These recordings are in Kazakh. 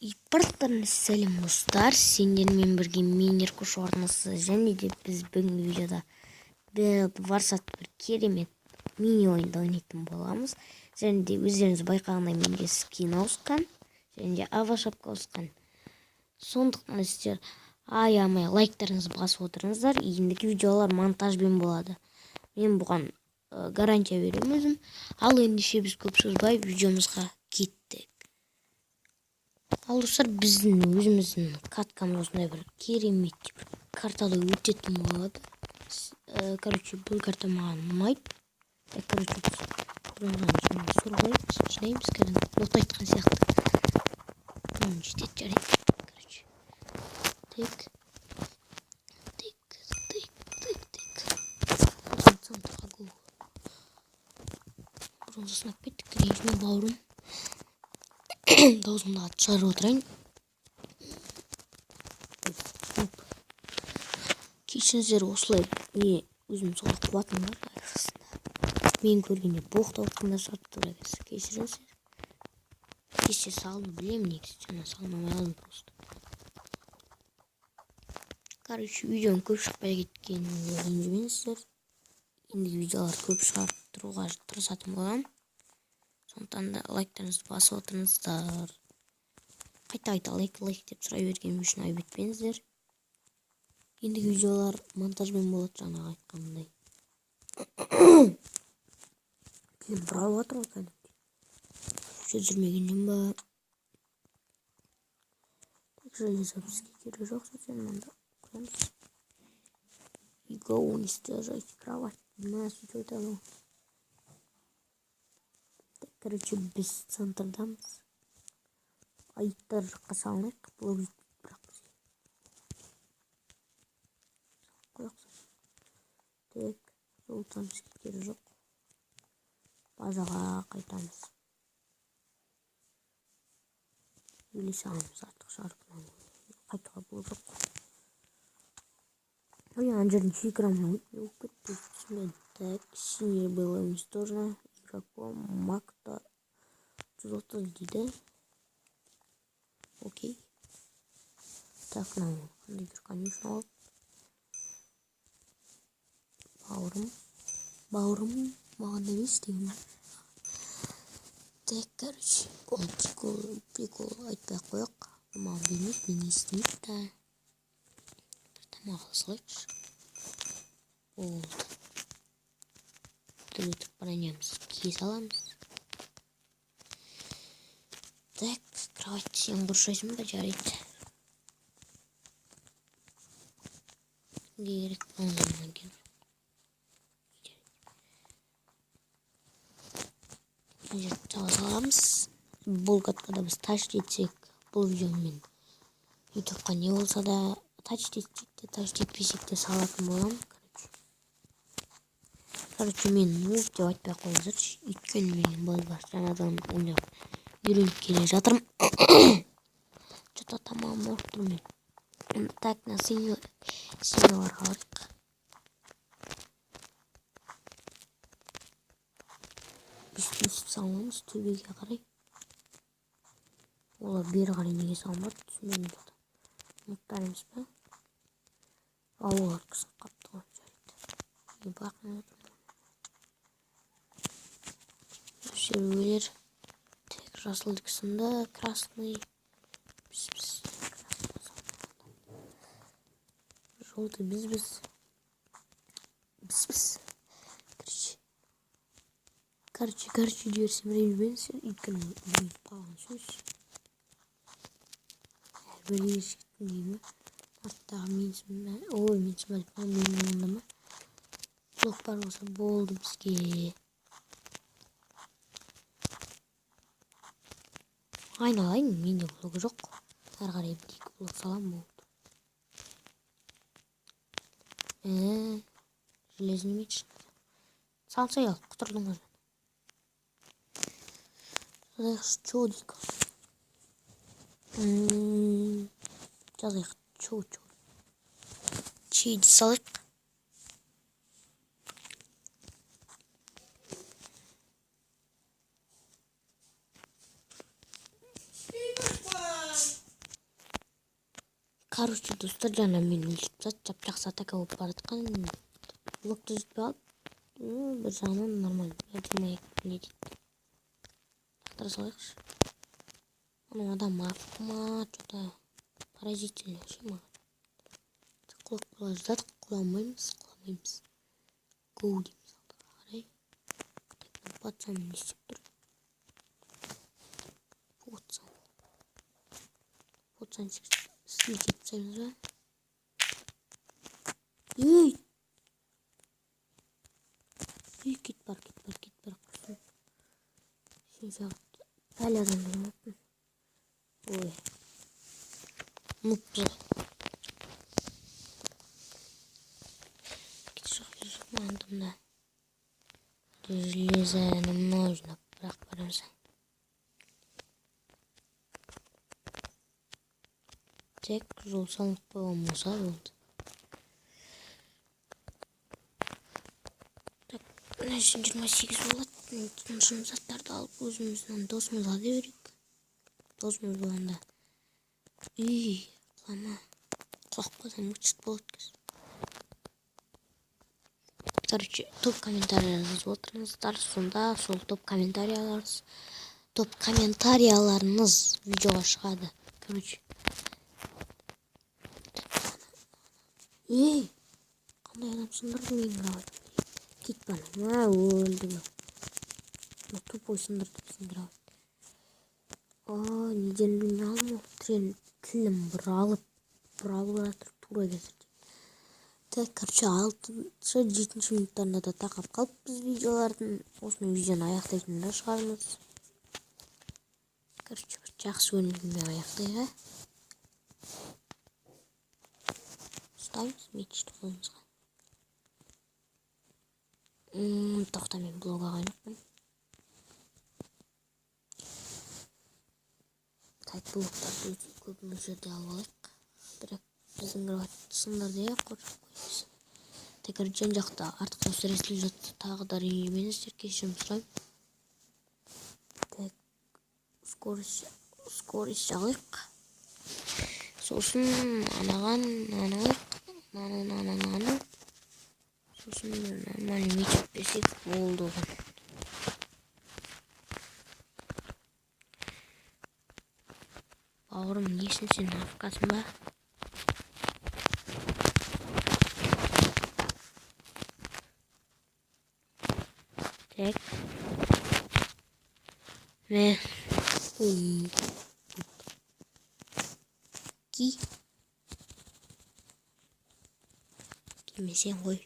Барлықтарына сәлем, достар! Сендермен бірге мен, Еркош арнасы, және де біз бүгінгі видеода Bed Wars атты бір керемет мини ойынды ойнайтын боламыз. Және де өздеріңіз байқағандай, менде скин ауысқан және де ава шапка ауысқан. Сондықтан сіздер аямай лайктарыңызды басып отырыңыздар. Ендігі видеолар монтажбен болады. Мен бұған гарантия беремін өзім. Ал ендеше біз көп созбай видеомызға кеттік. Ал, достар, біздің өзіміздің каткамыз осындай бір керемет бір картада өтетін болады. Короче, бұл карта маған ұнайды. Короче, біз бронзаны сорғылаймыз, жинаймыз, кәдімгі лот айтқан сияқты. Жетеді, жарайды. Короче, так, так, так, так, так, центрға го. Бронзасын алып кеттік, ренжіме, бауырым. Даусымды қатты шығарып отырайын, кешіріңіздер. Осылай не, өзім солай қуатым бар арасында. Мен көргенде боқтап отқандар шығар, тура кешіріңіздер. Кеше салдым, білемін, негізі жаңа салмай қалдым просто. Короче, видеоның көп шықпай кеткеніне ренжімеңіздер. Ендігі видеолар көп шығарып тұруға тырысатын боламын. Сондықтан да лайктарыңызды басып отырыңыздар. Қайта қайта лайк, лайк деп сұрай бергенім үшін айып етпеңіздер. Ендігі видеолар монтажбен болады, жаңағы айтқанымдай. Тілім бұралып жатыр ғой кәдімгідей, жүрмегеннен ба. Так, железо бізге керек жоқ совсем, мында қоямыз. И го уничтожать кровать. Мә, сөйтіп айтады ғой. Короче, біз центрдамыз. Айттар жаққа салынайық, блок жетпейді бірақ бізге. Қояйық. Так, золото бізге керек жоқ. Базаға қайтамыз. Өле саламыз, артық шығарып қайтуға блок жоқ. Ой, ана жерден секіре алмай болып кетті, түсінбедім. Так, синий было уничтожено игроком Макта 130 дейді. Окей. Так, мынау қандай бір конюшня алып. Бауырым, бауырым, маған да емес деген. Так, короче, ол прикол, прикол айтпай ақ қояйық. Маған бермейді, мен естімейді да. Бір тамақ ала салайықшы. Болды. Өтіп бронямызды кие саламыз. Так, кровать сен қоршайсың ба? Жарайды. Кімге керек бронза, маған керек. Мына жерді таба саламыз. Бұл каткада біз тач етсек, бұл видеомен ютубқа не болса да, тач етсек те, тач етпесек те салатын боламын. Короче, мен нуб деп айтпай ақ қойыңыздаршы, өйткені мен бұл жаңадан ойнап үйреніп келе жатырмын. Че-то тамағым ауырып тұр мен. Так, мына синиларға барайық. Өйстіп өйстіп саламыз төбеге қарай. Олар бері қарай неге салынбады, түсінбедім. Нубтар емес па? Ал олар қысып қапты ғой, жарайды. Мен байқамай отырмын. Өлер. Так, жасылдікі сынды, красный. Біз. Желтый бізбіз. Бізбіз. Короче. Короче, короче жіберсем ренжімеңіздер, өйткені үйреніп қалған сөз. Әрбір ер жігіттің деймін. Арттағы менсің бе? Ой, менсің бе деп, менің онда ма? Блок бар болса болды бізге. Айналайын, менде блок жоқ. Әрі қарай бір екі блок саламын, болды. Железный меч. Салсай ал, құтырдың ғой. Жазайық, чо дейік. Жазайық, чо, чо. Че дей салайық. Короче, достар, жаңа мені өлтіріп тастады. Жап жақсы атака болып бара жатқан. Блокты жетпей қалды. Ну, бір жағынан нормально. 22 не дейді. Лақтыра салайықшы. Анау адам АФК ма, что-то поразительно ше маған. Құлап қала жаздадық, құламаймыз, құламаймыз. Go дейміз алдыға қарай. Так, пацан не істеп тұр? Пацан. Пацан слить етіп тастаймыз ба? Ей! Ей, кет бар, кет бар, кет бар, құрсын. Сен сияқты пәле адам болмаппын. Ой. Нуппыз ғой. Кет жоқ, кет жоқ, маған да железо нам нужно, бірақ барамыз. Тек жол салынып қойған болса болды. Так, мына жерден 28 болады. Шын заттарды алып өзіміздің досымызға да берейік. Досымыз болғанда. Үй, құлама. Құлап қалсам өтшіт болады қазір. Короче, топ комментариялар жазып отырыңыздар. Сонда сол топ комментарияларыңыз видеоға шығады. Короче. Ей, қандай адам сындырды менің кроватымды? Кет бана. Мә, өлді мынау. Мына тупой сындырды біздің кровать. А, неден білмей қалдым ол. Тілім бұралып, бұралып жатыр тура қазір. Так, короче, алтыншы, жетінші минуттарында да тақап қалыппыз видеолардың. Осымен видеоны аяқтайтын да шығармыз. Короче, бір жақсы өніммен аяқтайық, ә? Ұстаймыз мечті қолымызға. Тоқта, мен блок алған жоқпын. Так, блоктарды өте көп мөлшерде алып алайық. Бірақ біздің кровать сындырды, иә, қоршап қоймыз. Так, короче, жан жақта артық дауыстар естіліп жатса, тағы да ренжімеңіздер, кешірім сұраймын. Так, скорость алайық. Сосын анаған, мынаны алайық. Мынаны, мынаны, мынаны. Сосын нормальный меч берсек болды оған. Бауырым, несін сен, АФКсың ба? Так. Мә. Ой. Ки. Кимесең ғой.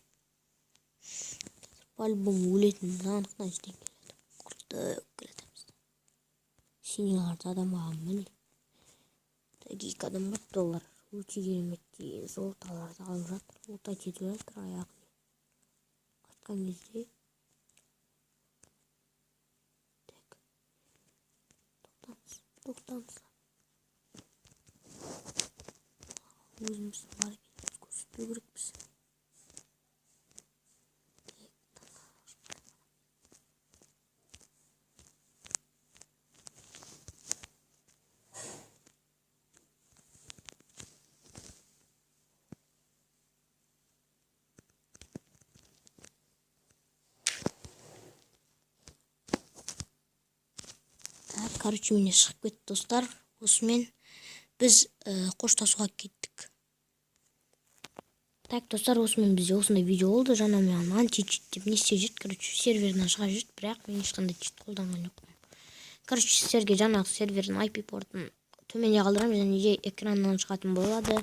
По-любому өлетін анық мына жерден келеді. Құртып келатамыз. Синиларды адам алған міне. Так, екі адам бар, доллар. Өте кереметтей золоталарды алып жатыр. Лутать етіп жатыр аяғын. Қайтқан кезде. Так. Тоқтаңыз, тоқтаңыз. Өзіміздің бар екенімізді көрсетпеу керекпіз. Короче, міне шығып кетті, достар. Осымен біз қоштасуға кеттік. Так, достар, осымен бізде осындай видео болды. Жаңа мен анти-чит деп не істеп жүрді, короче, серверінен шығарып жүрді, бірақ мен ешқандай чит қолданған жоқпын. Короче, сіздерге жаңағы сервердің ай пи портын төменде қалдырамын және де экраннан шығатын болады.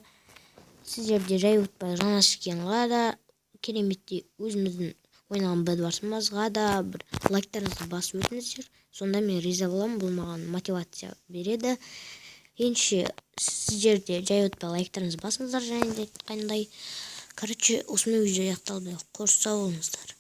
Сіздер де жай өтпей жаңа шыққанға да кереметтей өзіміздің ойнаған Bed Wars'ымызға да бір лайктарыңызды басып өтіңіздер. Сонда мен риза боламын, бұл маған мотивация береді. Ендеше сіздер де жай өтпей лайктарыңызды басыңыздар және де айтқандай. Короче, осымен видео аяқталды. Қош сау болыңыздар.